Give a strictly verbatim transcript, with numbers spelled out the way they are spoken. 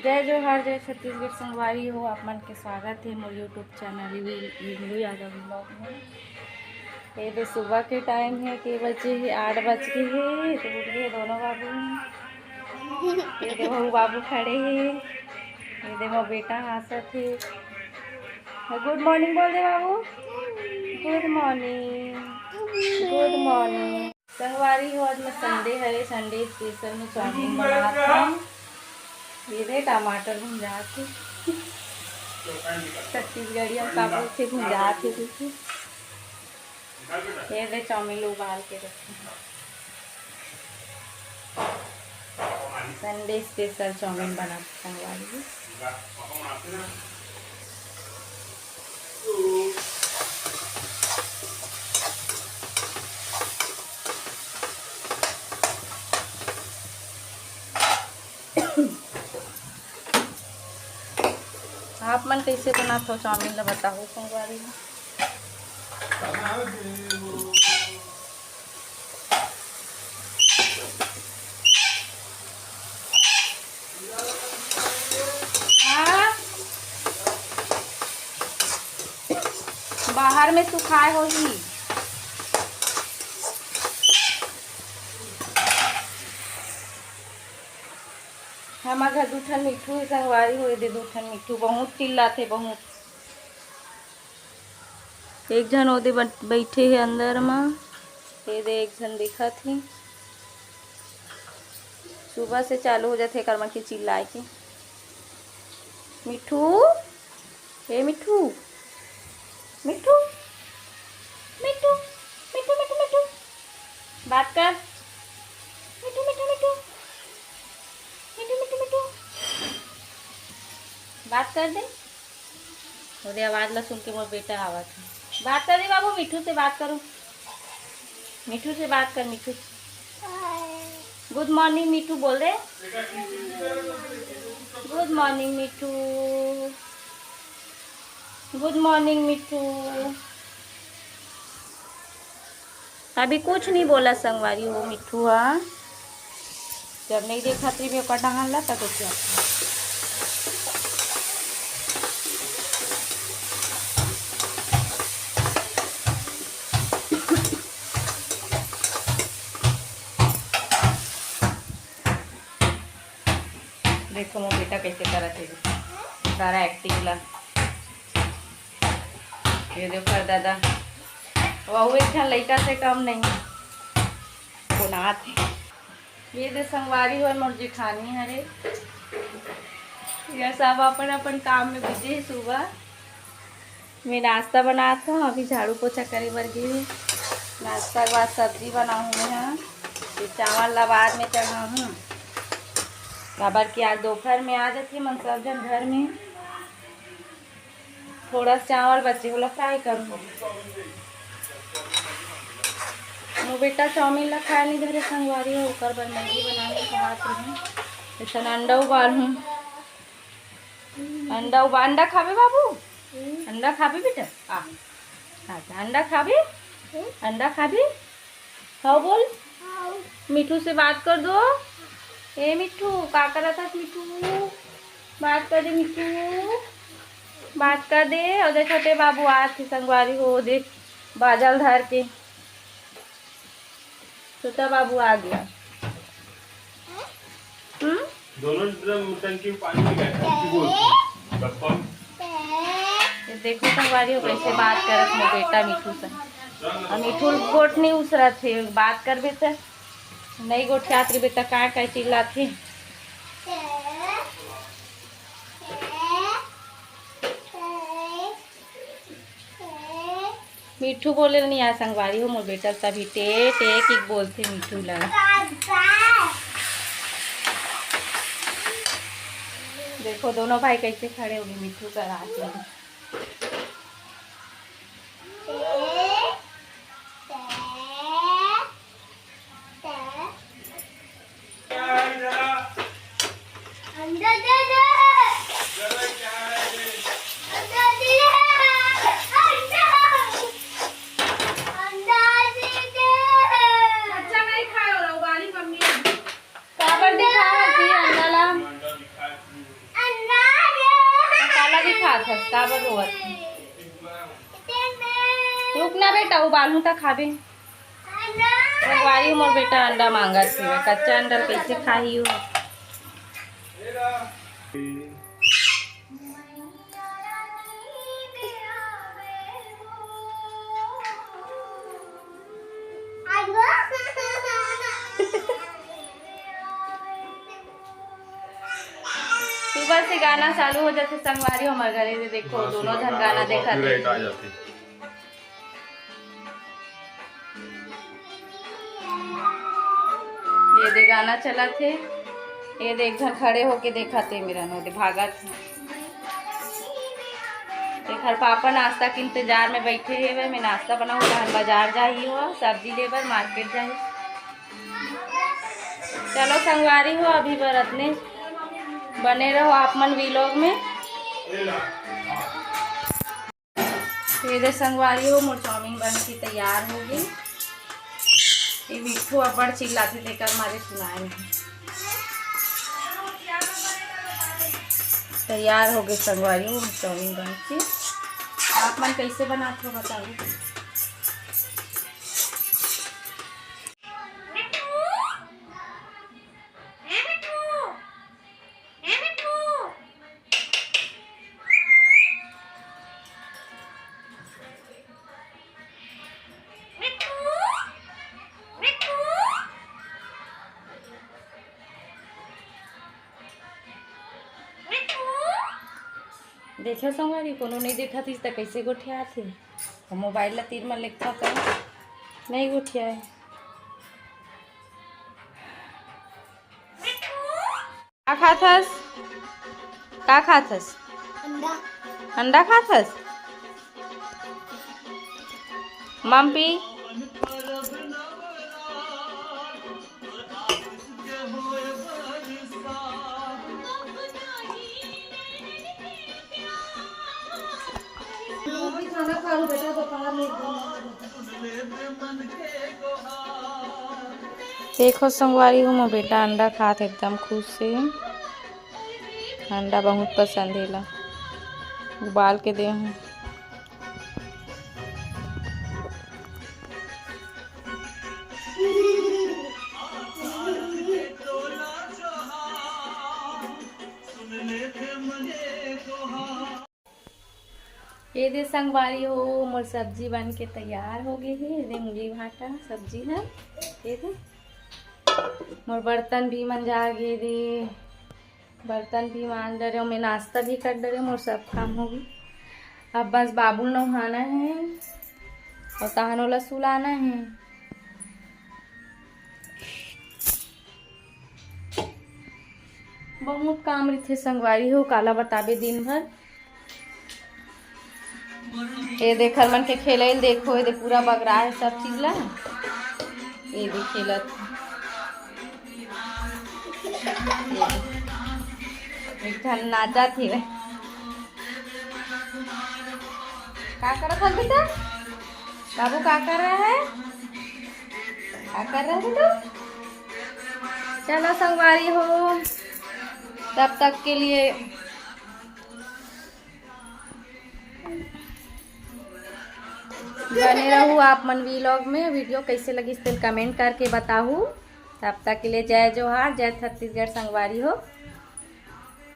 जय जोहार, जय छत्तीसगढ़ संगवारी हो, आप मन के स्वागत हे मोर YouTube चैनल वी-, वीनू यादव vlog में। ये दे सुबह के टाइम हे, के बजे हे, आठ बज के हे, तो उठ गए दोनों बाबू। ये दे वहू बाबू खड़े हे, ये दे मोर बेटा हाँसत हे। गुड मॉर्निंग बोल दे बाबू, गुड मॉर्निंग, गुड मॉर्निंग। संगवारी हो, आज मैं संडे हरे, संडे स्पेशल में चाउमीन बनात हूँ। ये दे टमाटर भुंजात हे, छत्तीसगढ़िया का बोलथे भुंजात हे, देखो। ये दे चाउमीन उबाल के रखे हैं। संडे स्पेशल चाउमीन बनात हूँ संगवारी हो। आप मन कैसे बनात हो चाउमीन ला बताओ संगवारी हो। हाँ? बाहर में सुखाए होही। हमर घर दू ठन मिट्ठू हे संगवारी हो, ये दे दू ठन मिट्ठू बहुत चिल्लाथे, बहुत। एक झन ओदे बन-, बइठे हे अंदर म, ये दे एक झन दिखत हे। सुबह से चालू हो जाथे एकर मन के चिल्लाए के। मिट्ठू, ए मिट्ठू, मिट्ठू, मिट्ठू, मिट्ठू, मिट्ठू, मिट्ठू, बात कर। मिट्ठू, मिट्ठू, मिट्ठू, मिट्ठू, मिट्ठू, मिट्ठू, बात कर दे। ओदे आवाज ला सुन के मोर बेटा आवत हे। बात कर दे बाबू, मिट्ठू से बात करो। मिट्ठू से बात कर, मिट्ठू। गुड मॉर्निंग मिट्ठू बोल दे। गुड मॉर्निंग मिट्ठू। गुड मॉर्निंग मिट्ठू। अभी कुछ नहीं बोला संगवारी हो मिट्ठू हा। जब नहीं देखत रही ओकर डहान ला, तब ओके। देखो मोर बेटा कैसे करत हे सारा एक्टिंग ला। ये देखो दादा, वहू एक झन लइका से कम नहीं कोनात हे। ये दे संगवारी हो मोर जेठानी हरे, ये सब अपन अपन काम में बिजी हे। सुबह मैं नाश्ता बनात हूँ, अभी झाड़ू पोछा करे बर गे। नाश्ता के बाद सब्जी बनाहूँ मैं ह, फिर चावल ला बाद में चढ़ाहूँ, काबर कि आज दोपहर में आ जाथे मन सब झन घर में। थोड़ा सा चावल बचे, ओला फ्राई करूँ। मोर बेटा चाउमीन ला खाए नहीं धरे संगवारी हो, ओकर बर मैगी बनाहूँ कहत रहे। अइसन अंडा उबालहूँ। अंडा उबा-, अंडा खाबे बाबू? अंडा खाबे बेटा? आ। अच्छा, अंडा खाबे? अंडा खाबे? हाँ बोल। मिट्ठू से बात कर दो। ए मिट्ठू, का करत हस मिट्ठू? बात कर दे मिट्ठू, बात कर दे। अउ दे छोटे बाबू आत हे संगवारी हो, देख बाजा ल धर के। छोटा बाबू आ गया। हम्म? दोनों ड्रम टंकी में पानी नहीं गया, टंकी बोल, डब्बा। ये देखो संगवारी हो कैसे बात करत मोर बेटा मिट्ठू से। अउ मिट्ठू गोठ नहीं उसरत हे, बात करबे त नहीं गोठियात रहिबे त काय काय चिल्लात हे। मिट्ठू बोले नहीं आय संगवारी हो मोर बेटा, तभी टे टे की बोलथे मिट्ठू ला। देखो दोनों भाई कैसे खड़े हो गए मिट्ठू का रात में। अंडा दे दे। अंडा दे। अंडा। अंडा दे दे। बच्चा नहीं खाए वाला, उबाली मम्मी। काबर दिखा हती अंडा ला? का खाथस? काबर रोवत हे? रुक ना बेटा, उबालहूं त खाबे। संगवारी, मोर बेटा अंडा मांगत हे, कच्चा अंडा ल कइसे खाही हो? सुबह से गाना चालू हो जाथे संगवारी हो हमर घरे, देखो दोनों झन गाना देखत हे। ये दे गाना चलत हे, ये दे एक झन खड़े होके देखत हे मेरन, वो दे भागत हे। एखर पापा नाश्ता के इंतजार में बैठे हेवय, मैं नाश्ता बनाहूं, तहन बाजार जाही हो, सब्जी ले बर मार्केट जाही। चलो संगवारी हो, अभी बर अतने, बने रहो आप मन vlog में। ये दे संगवारी हो, मोर चाउमीन बन के तैयार हो गे। ये मिट्ठू अब्बड़ चिल्लाथे, तेकर मारे सुनाय नहीं। तैयार हो गे संगवारी हो, मोर चाउमीन बन के। आप मन कइसे बनात हो बताओ। देखो संगवारी, कोनो नइ देखत हिस त कइसे गोठियात हे। मोबाइल ला तीर म लेगथव त नइ गोठियाय। का खाथस? का खाथस? अंडा। अंडा खाथस? मम्मी। देखो संगवारी हो, मोर बेटा अंडा खात एकदम खुश से। अंडा बहुत पसंद हे ला, उबाल के दे हूँ। ये दे संगवारी हो, मोर सब्जी बन के तैयार हो गे हे। ये दे मूली भाटा सब्जी है। ये दे मोर बर्तन भी मंजा गे रे, बर्तन भी मांज डरे, मैं नाश्ता भी कर डरे, मोर सब काम हो गे। अब बस बाबू ल नहाना है और तहन ओला सुलाना है। बहुत काम रहिथे संगवारी हो, काला बताबे दिन भर। ये देखर मन के खेलैल देखो, ये दे पूरा बगरा है सब चीज ला। ये दे खेलत हे। ये दे। एक ठन नाचत हे। का करत हस बेटा? बाबू का कर रहा है? का कर रहा है बेटा? चलो संगवारी हो, तब तक के लिए बने रहू आप मन vlog में। Video कैसे लगिस तेन comment करके बताहू। तब तक के लिए जय जोहार, जय छत्तीसगढ़ संगवारी हो।